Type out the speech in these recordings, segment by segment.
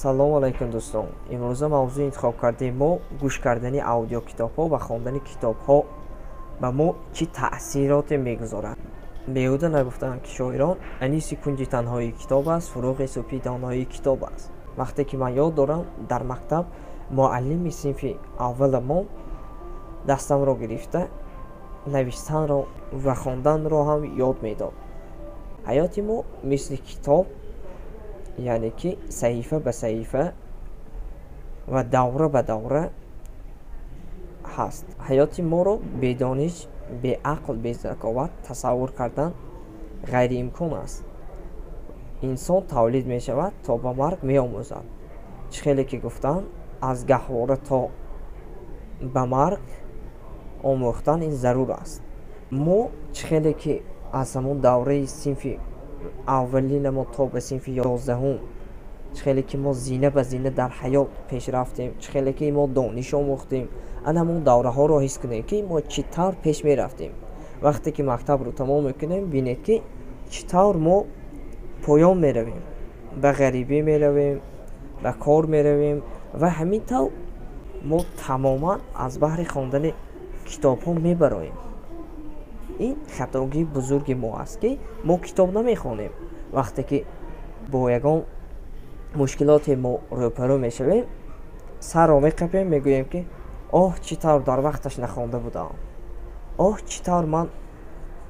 Салому алайкум, дӯстон. Имрӯза мавзӯи интихобкардаи мо гӯш кардани аудиокитобҳо ва хондани китобҳо ба мо чӣ таъсироте мегузорад. Беҳуда нагуфтаанд, ки шоирон: аниси кунҷи танҳои китоб аст, фурӯғи субҳи доноии китоб аст. Вақте ки ман ёд дорам, дар мактаб муаллими синфи авваламон дастамро гирифта, навиштанро ва хонданро ҳам ёд медод. Ҳаёти мо мисли китоб, яъне ки саҳифа ба саҳифа ва давра ба давра ҳаст. Ҳаёти моро бедониш, беақл, безаковат тасаввур кардан ғайриимкон аст. Инсон тавлид мешавад, то ба марг меомӯзад. Чӣ хеле ки гуфтанд, аз гаҳвора то ба марг омӯхтан ин зарур аст. Мо чӣ хеле ки аз ҳамон давраи синфи аввалинамо то ба синфи 11-ум, чӣ хеле ки мо зина ба зина дар ҳаёт пеш рафтем, чӣ хеле ки мо дониш омӯхтем, ана ҳамон давраҳоро ҳис кунем, ки мо чӣ тавр пеш мерафтем. Вақте ки мактабро тамом мекунем, бинед, ки чӣ тавр мо поён меравем, ба ғарибӣ меравем, ба кор меравем ва ҳамин тавр мо тамоман аз баҳри хондани китобҳо мебароем. Ин хатогии бузурги мо аст, ки мо китоб намехонем. Вақте ки бо ягон мушкилоте мо рӯпарӯ мешавем, сарро меқапем, мегӯем, ки оҳ, чӣ тавр дар вақташ нахонда будам, оҳ, чӣ тавр ман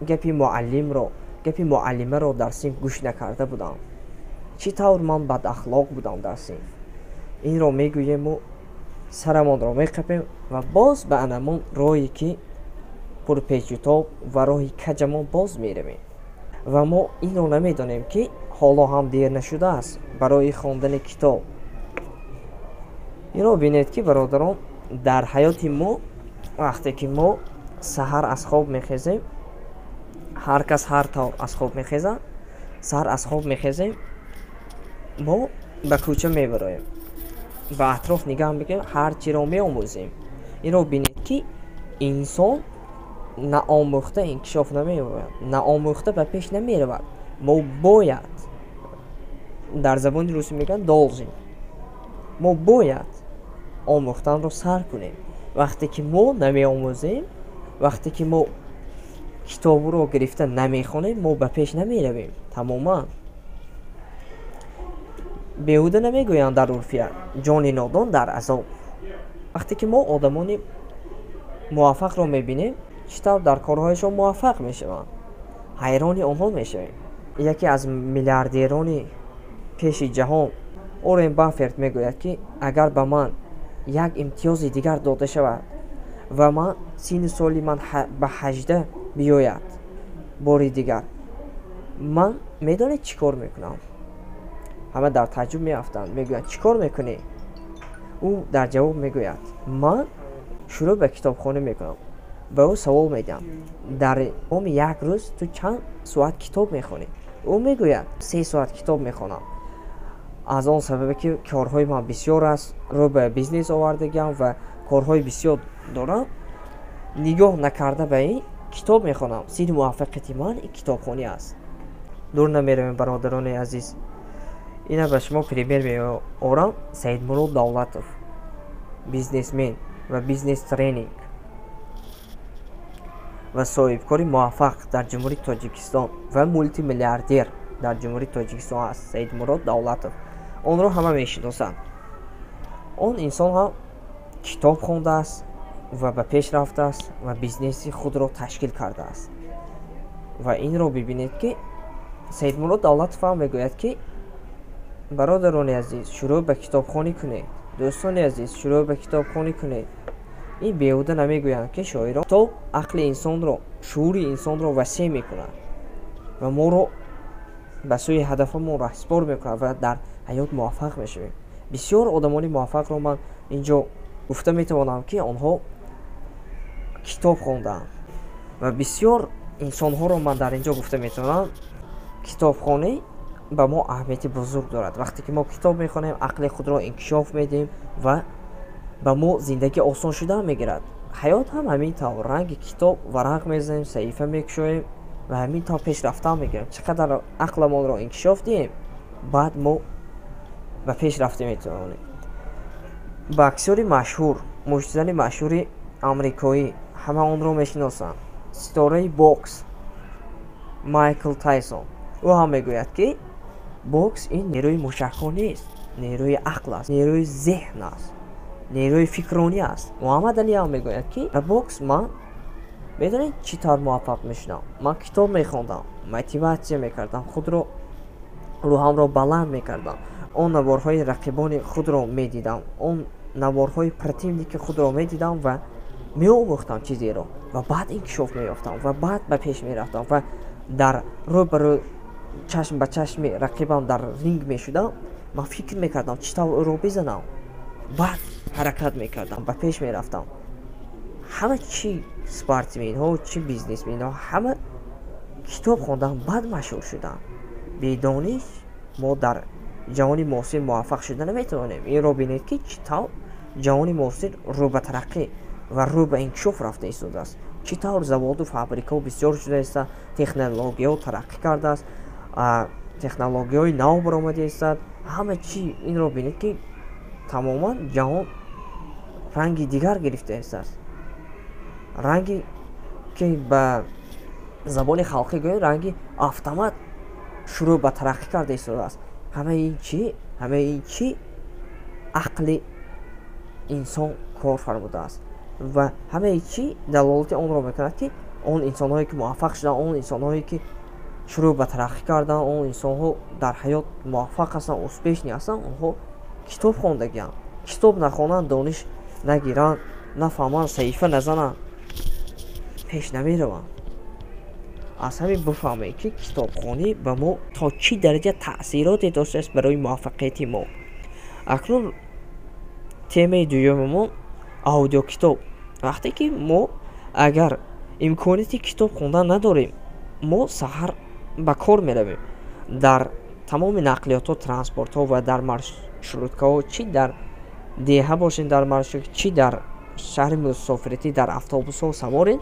гапи муаллимро, гапи муаллимаро дар синф гӯш накарда будам, чӣ тавр ман бадахлоқ будам дар синф. Инро мегӯему сарамонро меқапем ва боз ба анамон роҳе, ки пурпечутоб ва роҳи каҷамон боз меравем. Ва мо инро намедонем, ки ҳоло ҳам дер нашудааст барои хондани китоб. Инро бинед, ки бародарон, дар ҳаёти мо вақте ки мо саҳар аз хоб мехезем, ҳар кас ҳар тавр аз хоб мехезад, саҳар аз хоб мехезем, мо ба кӯча мебароем, ба атроф нигаҳ мекунем, ҳар чиро меомӯзем. Инро бинед, ки инсон наомӯхта инкишоф намеёбад, наомӯхта ба пеш намеравад. Мо бояд, дар забони русӣ мегӯянд должен, мо бояд омӯхтанро сар кунем. Вақте ки мо намеомӯзем, вақте ки мо китобро гирифта намехонем, мо ба пеш намеравем тамоман. Беҳуда намегӯянд дар урфия: ҷони нодон дар азоб. Вақте ки мо одамони муваффақро мебинем, чӣ тавр дар корҳояшон муваффақ мешаванд, ҳайрони онҳо мешавем. Яке аз миллиардерони пеши ҷаҳон, Уоррен Баффет, мегӯяд, ки агар ба ман як имтиёзи дигар дода шавад ва ман синну соли ман ба 18 биёяд бори дигар, ман медонед, чӣ кор мекунам? Ҳама дар таъҷуб меафтанд, мегӯянд: чӣ кор мекунӣ? Ӯ дар ҷавоб мегӯяд: ман шурӯъ ба китобхонӣ мекунам. Ба ӯ савол медиҳам: дар давоми як рӯз ту чанд соат китоб мехонӣ? Ӯ мегӯяд: 3 соат китоб мехонам, аз он сабабе ки корҳои ман бисёр аст, рӯ ба бизнес овардагиам ва корҳои бисёр дорам. Нигоҳ накарда ба ин, китоб мехонам. Сирри муваффақияти ман ин китобхонӣ аст. Дур намеравем, бародарони азиз, ина ба шумо пример меорам: Саидмурод Давлатов, бизнесмен ва бизнес тренинг ва соҳибкори муваффақ дар Ҷумҳурии Тоҷикистон ва мултимиллиардер дар Ҷумҳурии Тоҷикистон аст. Саидмурод Давлатов, онро ҳама мешиносанд. Он инсон ҳам китоб хондааст ва ба пеш рафтааст ва бизнеси худро ташкил кардааст. Ва инро бибинед, ки Саидмурод Давлатов ҳам мегӯяд, ки бародарони азиз, шурӯъ ба китобхонӣ кунед, дӯстони азиз, шурӯъ ба китобхонӣ кунед. Ин беҳуда намегӯянд, ки шоирон: китоб ақли инсонро, шуури инсонро васеъ мекунад ва моро ба сӯи ҳадафамон раҳсипор мекунад ва дар ҳаёт муваффақ мешавем. Бисёр одамони муваффақро ман инҷо гуфта метавонам, ки онҳо китоб хондаанд, ва бисёр инсонҳоро ман дар ин ҷо гуфта метавонам. Китобхонӣ ба мо аҳамияти бузург дорад. Вақте ки мо китоб мехонем, ақли худро инкишоф медиҳем ва ба мо зиндагӣ осон шуда мегирад. Ҳаёт ҳам ҳамин тавр, ранги китоб: варақ мезанем, саҳифа мекушоем ва ҳамин тавр пеш рафтан мегирем. Чӣ қадар ақламонро инкишоф диҳем, баъд мо ба пеш рафта метавонед. Боксёри машҳур, муштзани машҳури амрикоӣ, ҳама онро мешиносанд, ситораи бокс Майкл Тайсон, ӯ ҳам мегӯяд, ки бокс ин нерӯи мушакҳо нест, нерӯи ақл аст, нерӯи зеҳн аст, нерӯи фикронӣ аст. Муҳаммад Али ҳам мегӯяд, ки дар бокс ман медонед чӣ тавр муваффақ мешудам? Ман китоб мехондам, мотиватсия мекардам, худро, рӯҳамро баланд мекардам, он наворҳои рақибони худро медидам, он наворҳои противники худро медидам ва меомӯхтам чизеро ва баъд инкишоф меёфтам ва баъд ба пеш мерафтам ва дар рӯ ба рӯ, чашм ба чашми рақибам дар ринг мешудам, ман фикр мекардам, чӣ тавр ӯро бизанам, баъд ҳаракат мекардам, ба пеш мерафтам. Ҳама чӣ спортсменҳо, чӣ бизнесменҳо, ҳама китоб хондан, баъд машҳур шуданд. Бедониш мо дар ҷаҳони муосир муваффақ шуда наметавонем. Инро бинед, ки чӣ тавр ҷаҳони муосир рӯ ба тараққӣ ва рӯ ба инкишоф рафта истодааст, чӣ тавр заводу фабрикаҳо бисёр шуда истад, технологияҳо тараққӣ кардааст, технологияҳои нав баромада истад. Ҳама чӣ инро бинед, ки тамоман ҷаҳон ранги дигар гирифта истааст, ранги ки ба забони халқӣ гӯем, ранги автомат шурӯъ ба тараққӣ карда истодааст. Ҳамаи ин чӣ? Ҳамаи ин чӣ? Ақли инсон кор фармудааст ва ҳамаи чӣ далолати онро мекунад, ки он инсонҳое ки муваффақ шуданд, он инсонҳое ки шурӯъ ба тараққӣ карданд, он инсонҳо дар ҳаёт муваффақ ҳастанд, успешный ҳастанд, онҳо китоб хондагианд. Китоб нахонанд, дониш нагиранд, нафаҳманд, саҳифа назананд, пеш намераванд. Аз ҳамин бифаҳмед, ки китобхонӣ ба мо то чӣ дараҷа таъсироте доштааст барои муваффақияти мо. Акнун темаи дуюмамон аудиокитоб. Вақте ки мо агар имконияти китоб хондан надорем, мо саҳар ба кор меравем, дар тамоми нақлиётҳо, транспортҳо ва дар маршруткаҳо, чӣ дар деҳа бошем дар маршрут, чӣ дар шаҳри мусофиратӣ дар автобусҳо саворем,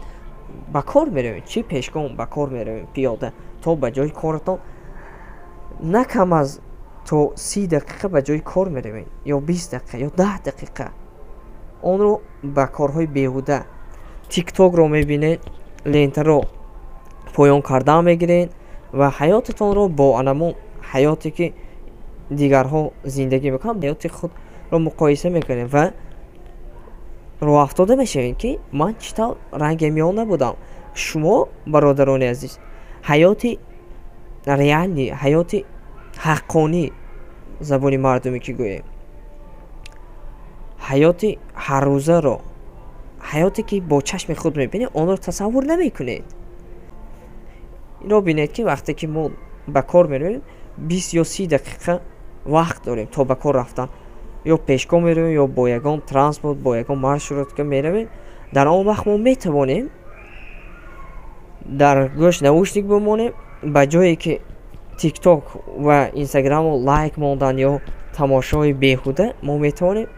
ба кор меравем, чӣ пешгом ба кор меравем, пиёда то ба ҷои коратон на кам аз то 30 дақиқа ба ҷои кор меравем, ё 20 дақиқа, ё 10 дақиқа. Онро ба корҳои беҳуда, Тиктокро мебинед, лентаро поён кардан мегиред ва ҳаётатонро бо анамон ҳаёте ки дигарҳо зиндагӣ мекунанд, ҳаёти худро муқоиса мекунед ва роҳафтода мешавед, ки ман чӣ тавр ранге миён набудам. Шумо, бародарони азиз, ҳаёти реальный, ҳаёти ҳаққонӣ, забони мардумӣ ки гӯем, ҳаёти ҳаррӯзаро, ҳаёте ки бо чашми худ мебинед, онро тасаввур намекунед. Инро бинед, ки вақте ки мо ба кор меравем, 20 ё 30 дақиқа вақт дорем то ба кор рафтан, ё пешгом меравем, ё бо ягон транспорт, бо ягон маршрутка меравем. Дар он вақт мо метавонем дар гӯш наушник бимонем, ба ҷое ки Тикток ва Инстаграму лайк мондан ё тамошои беҳуда, мо метавонем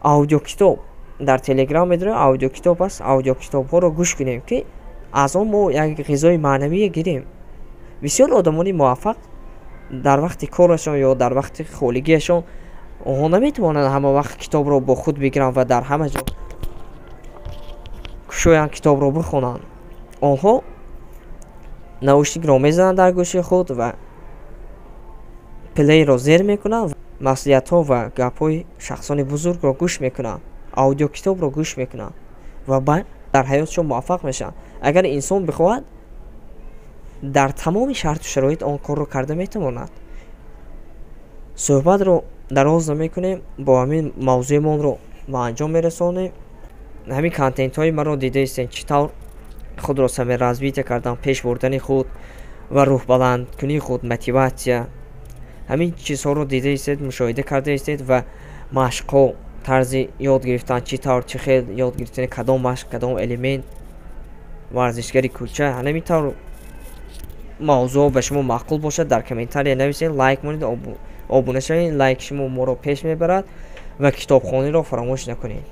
аудиокитоб дар Телеграм медорем, аудиокитоб аст, аудиокитобҳоро гӯш кунем, ки аз он мо як ғизои маънавие гирем. Бисёр одамони муваффақ дар вақти корашон ё дар вақти холигиашон онҳо наметавонанд ҳама вақт китобро бо худ бигиранд ва дар ҳама ҷо кушоянд, китобро бихонанд. Онҳо наушникро мезананд дар гӯши худ ва плейро зер мекунанд, маслиҳатҳо ва гапҳои шахсони бузургро гӯш мекунанд, аудиокитобро гӯш мекунанд ва баъд дар ҳаётшон муваффақ мешаванд. Агар инсон бихоҳад, дар тамоми шарту шароит он корро карда метавонад. Суҳбатро дароз намекунем, бо ҳамин мавзӯимонро ба анҷом мерасонем. Ҳамин контентҳои маро дидаистем, чӣ тавр худро саморазвитие кардан, пеш бурдани худ ва рӯҳбаландкунии худ, мотиватсия, ҳамин чизҳоро дидаистед, мушоҳида кардаистед ва машқҳо, тарзи ёд гирифтан, чӣ тавр, чӣ хел ёд гирифтани кадом машқ, кадом элемент, варзишгари кӯча, ҳамин тавр мавзӯъ ба шумо маъқул бошад, дар комментария нависед, лайк монед, обуна шавед. Лайки шумо моро пеш мебарад ва китобхониро фаромӯш накунед.